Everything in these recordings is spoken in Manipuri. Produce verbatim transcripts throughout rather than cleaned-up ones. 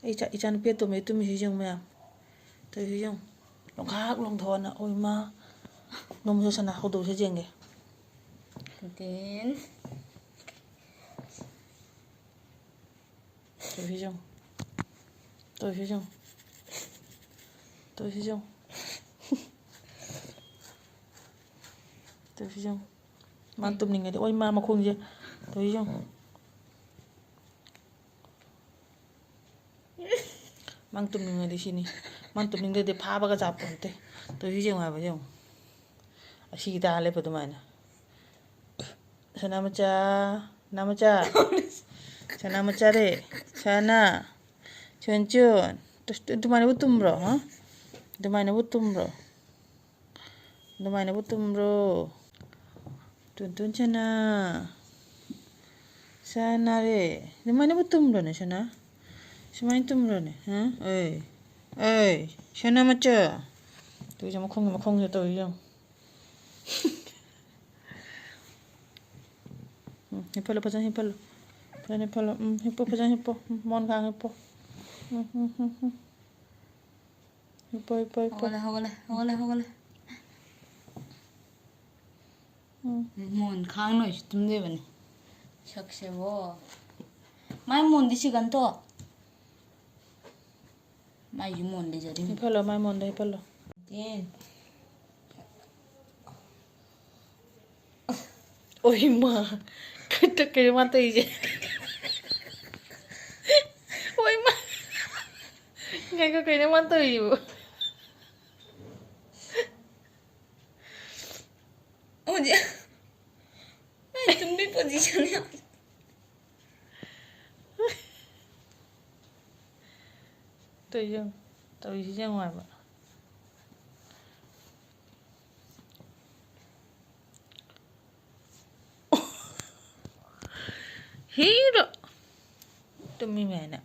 ꯑꯩ ꯏꯆꯥ, ꯏꯆꯥꯅꯨꯄꯤ ꯑꯇꯣꯝꯕꯤ ꯇꯨꯝꯃꯤꯁꯤ ꯌꯦꯡꯉꯨ ꯃꯌꯥꯝ꯫ ꯇꯧꯔꯤꯁꯤ ꯌꯦꯡꯉꯨ꯫ ꯂꯣꯡꯈꯥꯛ ꯂꯣꯡꯊꯣꯛꯑꯅ, ꯑꯣꯏ ꯃꯥ꯫ ꯅꯣꯡꯃꯁꯨ ꯁꯅꯥ ꯍꯧꯗꯣꯛꯁꯦ ꯌꯦꯡꯒꯦ꯫ ꯀꯟꯇꯦꯟ꯫ ꯇꯧꯔꯤꯁꯤ ꯌꯦꯡꯉꯨ꯫ ꯇꯧꯔꯤꯁꯤ ꯌꯦꯡꯉꯨ꯫ ꯇꯧꯔꯤꯁꯤ ꯌꯦꯡꯉꯨ꯫ ꯇꯧꯔꯤꯁꯤ ꯌꯦꯡꯉꯨ꯫ ꯃꯥ ꯇꯨꯝꯅꯤꯡꯉꯗꯤ, ꯑꯣꯏ ꯃꯥ ꯃꯈꯣꯡꯁꯦ꯫ ꯇꯧꯔꯤꯁꯤ ꯌꯦꯡꯉꯨ꯫ ꯃꯥ ꯇꯨꯝꯅꯤꯡꯉꯗꯤ ꯁꯤꯅꯤ꯫ ꯃꯥ ꯇꯨꯝꯅꯤꯡꯗ꯭ꯔꯗꯤ ꯐꯥꯕꯒ ꯆꯥꯄꯣꯟꯇꯦ꯫ ꯇꯧꯔꯤꯁꯤ ꯌꯦꯡꯉꯨ ꯍꯥꯏꯕ ꯌꯦꯡꯉꯨ꯫ ꯑꯁꯤꯒꯤ ꯇꯥ ꯂꯦꯞꯄ ꯑꯗꯨꯃꯥꯏꯅ꯫ ꯁꯅꯥꯃꯆꯥ, ꯁꯅꯥꯃꯆꯥ, ꯁꯅꯥꯃꯆꯥ ꯔꯦ, ꯁꯅꯥ, ꯆꯨꯟ ꯆꯨꯟ, ꯇꯨ-, ꯇꯨ-, ꯑꯗꯨꯃꯥꯏꯅꯕꯨ ꯇꯨꯝꯕ꯭ꯔꯣ, ꯍꯥ? ꯑꯗꯨꯃꯥꯏꯅꯕꯨ ꯇꯨꯝꯕ꯭ꯔꯣ? ꯑꯗꯨꯃꯥꯏꯅꯕꯨ ꯇꯨꯝꯕ꯭ꯔꯣ? ꯇꯨꯟ ꯇꯨꯟ ꯁꯅꯥ, ꯁꯅꯥ ꯔꯦ, ꯑꯗꯨꯃꯥꯏꯅꯕꯨ ꯇꯨꯝꯕ꯭ꯔꯣꯅꯦ ꯁꯅꯥ? ꯁꯨꯃꯥꯏꯅ ꯇꯨꯝꯕ꯭ꯔꯣꯅꯦ, ꯍꯥ? ꯑꯩ, ꯑꯩ, ꯁꯅꯥꯃꯆꯥ, ꯇꯨ ꯌꯦꯡꯉꯨ, ꯃꯈꯣꯡ, ꯃꯈꯣꯡꯁꯦ ꯇꯧꯔꯤ ꯌꯦꯡꯉꯨ꯫ ꯎꯝ, ꯍꯤꯞꯐꯜꯂꯣ, ꯐꯖꯅ ꯍꯤꯞꯐꯜꯂꯣ꯫ ꯐꯖꯅ ꯍꯤꯞꯐꯜꯂꯣ꯫ ꯎꯝ, ꯍꯤꯞꯄꯣ, ꯐꯖꯅ ꯍꯤꯞꯄꯣ꯫ ꯎꯝ, ꯃꯣꯟ ꯈꯥꯡ ꯍꯤꯞꯄꯣ꯫ ꯎꯝ, ꯎꯝ, ꯎꯝ, ꯎꯝ꯫ ꯍꯤꯞꯄꯣ, ꯍꯤꯞꯄꯣ, ꯍꯤꯞꯄꯣ꯫ ꯍꯧꯒꯠꯂꯦ, ꯍꯧꯒꯠꯂꯦ, ꯍꯧꯒꯠꯂꯦ, ꯍꯧꯒꯠꯂꯦ꯫ ꯎꯝ꯫ ꯃꯣꯟ ꯈꯥꯡ ꯅꯣꯏꯁꯨ ꯇꯨꯝꯗꯣꯏꯕꯅꯤ꯫ ꯁꯛꯁꯦꯕꯣ꯫ ꯃꯥꯏ ꯃꯣꯟꯗꯤ ꯁꯤꯒꯟꯇꯣ꯫ ꯃꯥꯏꯁꯨ ꯃꯣꯟ ꯂꯩꯖꯔꯤꯕꯅꯤ꯫ ꯍꯤꯞꯐꯜꯂꯣ, ꯃꯥꯏ ꯃꯣꯟꯗ ꯍꯤꯞꯐꯜꯂꯣ꯫ ꯑꯦ꯫ ꯑꯣꯏꯃ, ꯀꯩꯅꯣ, ꯀꯩꯅꯣ ꯃꯥ ꯇꯧꯔꯤꯁꯦ? ꯑꯣꯏꯃ, ꯉꯥꯏꯈꯣ, ꯀꯩꯅꯣ ꯃꯥ ꯇꯧꯔꯤꯁꯤꯕꯨ? ꯍꯧꯖꯤꯛ ꯃꯥꯏ ꯇꯨꯝꯕꯤ position ꯌꯥꯝ ꯇꯧꯔꯤꯁꯦ ꯌꯦꯡꯉꯨ, ꯇꯧꯔꯤꯁꯦ ꯌꯦꯡꯉꯨ ꯍꯥꯏꯕ꯫ ꯍꯤꯔꯣ꯫ ꯇꯨꯝꯃꯤ ꯃꯌꯥꯝꯅ꯫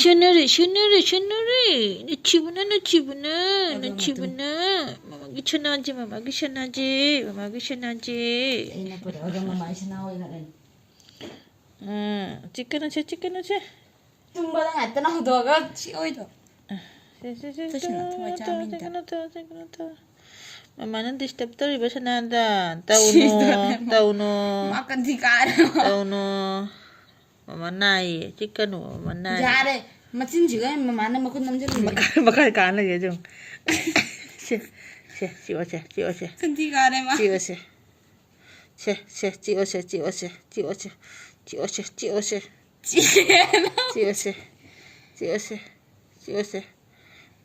ꯁꯦꯟꯅꯔꯦ, ꯁꯦꯟꯅꯔꯦ, ꯁꯦꯟꯅꯔꯦ꯫ ꯅꯨꯡꯁꯤꯕꯅ, ꯅꯨꯡꯁꯤꯕꯅ, ꯑꯗꯣ ꯅꯨꯡꯁꯤꯕꯅ꯫ ꯃꯃꯥꯒꯤ ꯁꯅꯥꯁꯦ, ꯃꯃꯥꯒꯤ ꯁꯅꯥꯁꯦ, ꯃꯃꯥꯒꯤ ꯁꯅꯥꯁꯦ꯫ ꯑꯩꯅ ꯄꯨꯔꯛꯑꯒ ꯃꯃꯥꯒꯤ ꯁꯅꯥ ꯑꯣꯏꯅ ꯂꯩ꯫ ꯆꯤꯛꯀꯅꯨꯁꯦ, ꯆꯤꯛꯀꯅꯨꯁꯦ꯫ ꯇꯨꯝꯕꯗ ꯉꯥꯛꯇꯅ ꯍꯧꯗꯣꯛꯑꯒ ꯁꯤ ꯑꯣꯏꯗꯣ꯫ ꯁꯦ, ꯁꯦ, ꯁꯦ, ꯆꯠꯁꯅꯨ, ꯊꯋꯥꯏ ꯆꯥꯕ ꯃꯤꯗ꯫ ꯆꯠꯀꯅꯨ, ꯆꯠꯀꯅꯨ, ꯆꯠꯀꯅꯨ꯫ ꯃꯃꯥꯅ ꯗꯤꯁꯇꯔꯕ ꯇꯧꯔꯤꯕ ꯁꯅꯥꯗ꯫ ꯇꯧꯅꯣ, ꯁꯤꯗꯣꯔꯦ꯫ ꯇꯧꯅꯣ, ꯃꯥ ꯀꯟꯊꯤ ꯀꯥꯔꯦ꯫ ꯇꯧꯅꯣ꯫ ꯃꯃꯥ ꯅꯥꯏꯌꯦ, ꯆꯤꯛꯀꯅꯨ, ꯃꯃꯥ ꯅꯥꯏꯌꯦ꯫ ꯌꯥꯔꯦ, ꯃꯆꯤꯟꯁꯤꯒ ꯃꯃꯥꯅ ꯃꯈꯨꯠ ꯅꯝꯁꯤꯜꯂꯤꯅꯦ꯫ ꯃꯈꯥ, ꯃꯈꯥ ꯀꯥ ꯂꯩꯒꯦ ꯑꯗꯨꯝ꯫ ꯁꯦ, ꯁꯦ, ꯆꯤꯛꯑꯣꯁꯦ, ꯆꯤꯛꯑꯣꯁꯦ, ꯀꯟꯊꯤ ꯀꯥꯔꯦ ꯃꯥ꯫ ꯆꯤꯛꯑꯣꯁꯦ꯫ ꯁꯦ, ꯁꯦ, ꯆꯤꯛꯑꯣꯁꯦ, ꯆꯤꯛꯑꯣꯁꯦ, ꯆꯤꯛꯑꯣꯁꯦ, ꯆꯤꯛꯑꯣꯁꯦ, ꯆꯤꯛꯑꯣꯁꯦ꯫ ꯆꯤꯛꯑꯦꯅ꯫ ꯆꯤꯛꯑꯣꯁꯦ, ꯆꯤꯛꯑꯣꯁꯦ, ꯆꯤꯛꯑꯣꯁꯦ꯫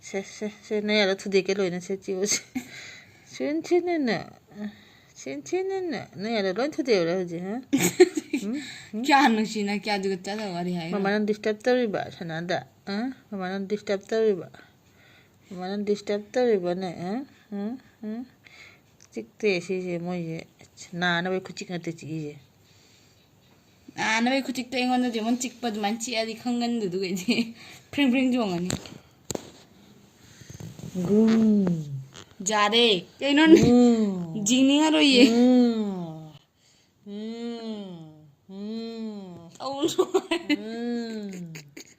ꯁꯦ, ꯁꯦ, ꯁꯦ, ꯅꯌꯥꯗ ꯊꯨꯗꯦꯛꯀꯦ ꯂꯣꯏꯅ, ꯁꯦ, ꯆꯤꯛꯑꯣꯁꯦ꯫ ꯁꯦꯟꯊꯤꯅꯅ, ꯁꯦꯟꯊꯤꯅꯅ, ꯅꯌꯥꯗ ꯂꯣꯏ ꯊꯨꯗꯦꯛꯎꯔꯦ ꯍꯧꯖꯤꯛ, ꯍꯥ? ꯀꯌꯥ ꯅꯨꯡꯁꯤꯅ ꯀꯌꯥ ꯖꯨꯒꯣꯠ ꯆꯥꯗꯕ ꯋꯥꯔꯤ ꯍꯥꯏꯅꯣ? ꯃꯃꯥꯅ ꯗꯤꯁꯇꯔꯕ ꯇꯧꯔꯤꯕ ꯁꯅꯥꯗ, ꯑ? ꯃꯃꯥꯅ ꯗꯤꯁꯇꯔꯕ ꯇꯧꯔꯤꯕ꯫ ꯃꯃꯥꯅ ꯗꯤꯁꯇꯔꯕ ꯇꯧꯔꯤꯕꯅꯦ, ꯑ? ꯑ? ꯑ? ꯆꯤꯛꯇꯦ ꯁꯤꯁꯦ ꯃꯣꯏꯁꯦ, ꯅꯥꯅꯕꯩ ꯈꯨꯆꯤꯛ ꯅꯠꯇꯦ ꯆꯤꯛꯏꯁꯦ꯫ ꯅꯥꯅꯕꯩ ꯈꯨꯆꯤꯛꯇꯣ ꯑꯩꯉꯣꯟꯗꯗꯤ ꯑꯃꯨꯛ ꯆꯤꯛꯄ ꯑꯗꯨꯃꯥꯏꯅ ꯆꯤꯛꯑꯗꯤ ꯈꯪꯒꯟꯗꯨꯗꯨꯒꯩꯗꯤ ꯐ꯭ꯔꯤꯡ ꯐ꯭ꯔꯤꯡ ꯆꯣꯡꯉꯅꯤ꯫ ꯒꯨꯝ꯫ ꯌꯥꯔꯦ꯫ ꯀꯩꯅꯣ? ꯎꯝ꯫ ꯌꯦꯡꯅꯤꯡꯉꯔꯣꯏꯌꯦ꯫ ꯎꯝ꯫ ꯎꯝ꯫ ꯎꯝ꯫ ꯇꯧꯅꯨ꯫ ꯎꯝ꯫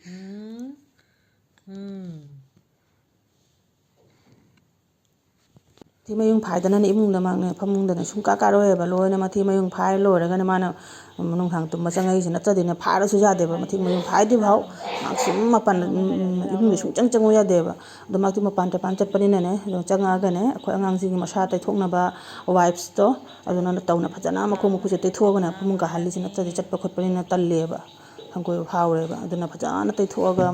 ꯎꯝ꯫ ꯎꯝ꯫ ꯃꯊꯤ ꯃꯌꯨꯡ ꯐꯥꯏꯗꯅꯅꯦ ꯏꯃꯨꯡꯗ ꯃꯥꯅꯦ ꯐꯃꯨꯡꯗꯅꯦ ꯁꯨꯡꯀꯥ ꯀꯥꯔꯣꯏꯕ꯫ ꯂꯣꯏꯅ ꯃꯊꯤ ꯃꯌꯨꯡ ꯐꯥꯏ ꯂꯣꯏꯔꯒꯅꯦ ꯃꯥꯅ ꯅꯨꯡꯗꯥꯡ ꯇꯨꯝꯕ ꯆꯪꯉꯛꯏꯁꯦ꯫ ꯅꯠꯇ꯭ꯔꯗꯤꯅꯦ ꯐꯥꯔꯁꯨ ꯌꯥꯗꯦꯕ꯫ ꯃꯊꯤ ꯃꯌꯨꯡ ꯐꯥꯏꯗ꯭ꯔꯤ ꯐꯥꯎ ꯃꯥ ꯁꯨꯝ ꯃꯄꯥꯟ, ꯎꯝ, ꯎꯝ, ꯏꯃꯨꯡꯗ ꯁꯨꯡꯆꯪ ꯆꯪꯉꯨ ꯌꯥꯗꯦꯕ꯫ ꯑꯗꯣ ꯃꯥꯗꯤ ꯃꯄꯥꯟ ꯇꯄꯥꯟ ꯆꯠꯄꯅꯤꯅꯅꯦ, ꯑꯗꯣ ꯆꯪꯉꯛꯑꯒꯅꯦ ꯑꯩꯈꯣꯏ ꯑꯉꯥꯡꯁꯤꯡꯒꯤ ꯃꯁꯥ ꯇꯩꯊꯣꯛꯅꯕ wipesꯇꯣ, ꯑꯗꯨꯅ ꯇꯧꯅ ꯐꯖꯅ ꯃꯈꯣꯡ ꯃꯈꯨꯠꯁꯦ ꯇꯩꯊꯣꯛꯑꯒꯅꯦ ꯐꯃꯨꯡ ꯀꯥꯍꯜꯂꯤꯁꯦ꯫ ꯅꯠꯇ꯭ꯔꯗꯤ ꯆꯠꯄ ꯈꯣꯠꯄꯅꯤꯅ ꯇꯜꯂꯦꯕ꯫ ꯍꯪꯒꯣꯏꯕ ꯐꯥꯎꯔꯦꯕ꯫ ꯑꯗꯨꯅ ꯐꯖꯅ ꯇꯩꯊꯣꯛꯑꯒ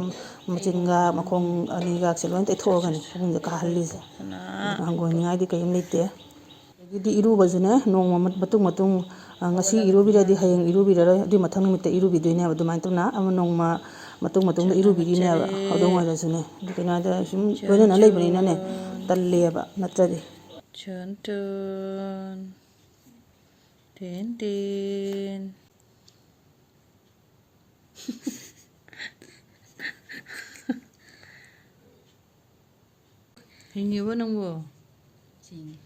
ꯃꯆꯤꯟꯒ ꯃꯈꯣꯡ ꯑꯅꯤꯒꯁꯦ ꯂꯣꯏ ꯇꯩꯊꯣꯛꯑꯒꯅꯦ ꯐꯃꯨꯡꯗ ꯀꯥꯍꯜꯂꯤꯁꯦ꯫ ꯑꯗꯨꯅ ꯍꯪꯒꯣꯏꯅꯤꯡꯉꯥꯏꯗꯤ ꯀꯔꯤꯝ ꯂꯩꯇꯦ꯫ ꯑꯗꯒꯤꯗꯤ ꯏꯔꯨꯕꯁꯨꯅꯦ ꯅꯣꯡꯃ ꯃ-, ꯃꯇꯨꯡ ꯃꯇꯨꯡ, ꯑ, ꯉꯁꯤ ꯏꯔꯨꯕꯤꯔꯗꯤ ꯍꯌꯦꯡ ꯏꯔꯨꯕꯤꯔꯔꯣꯏ, ꯑꯗꯨꯏ ꯃꯊꯪ ꯅꯨꯃꯤꯠꯇ ꯏꯔꯨꯕꯤꯗꯣꯏꯅꯦꯕ꯫ ꯑꯗꯨꯃꯥꯏꯅ ꯇꯧꯅ ꯑꯃ ꯅꯣꯡꯃ ꯃꯇꯨꯡ ꯃꯇꯨꯡꯗ ꯏꯔꯨꯕꯤꯔꯤꯅꯦꯕ ꯍꯧꯗꯣꯡ ꯑꯣꯏꯔꯁꯨꯅꯦ꯫ ꯑꯗꯨ ꯀꯩꯅꯣ ꯍꯥꯏꯗ ꯁꯨꯝ ꯂꯣꯏꯅꯅ ꯂꯩꯕꯅꯤꯅꯅꯦ ꯇꯜꯂꯦꯕ ꯅꯠꯇ꯭ꯔꯗꯤ꯫ ꯆꯟ ꯆꯟ꯫ Ten ten. ꯍꯤꯡꯉꯤꯕꯣ ꯅꯪꯕꯣ? ꯆꯤꯡꯉꯤ꯫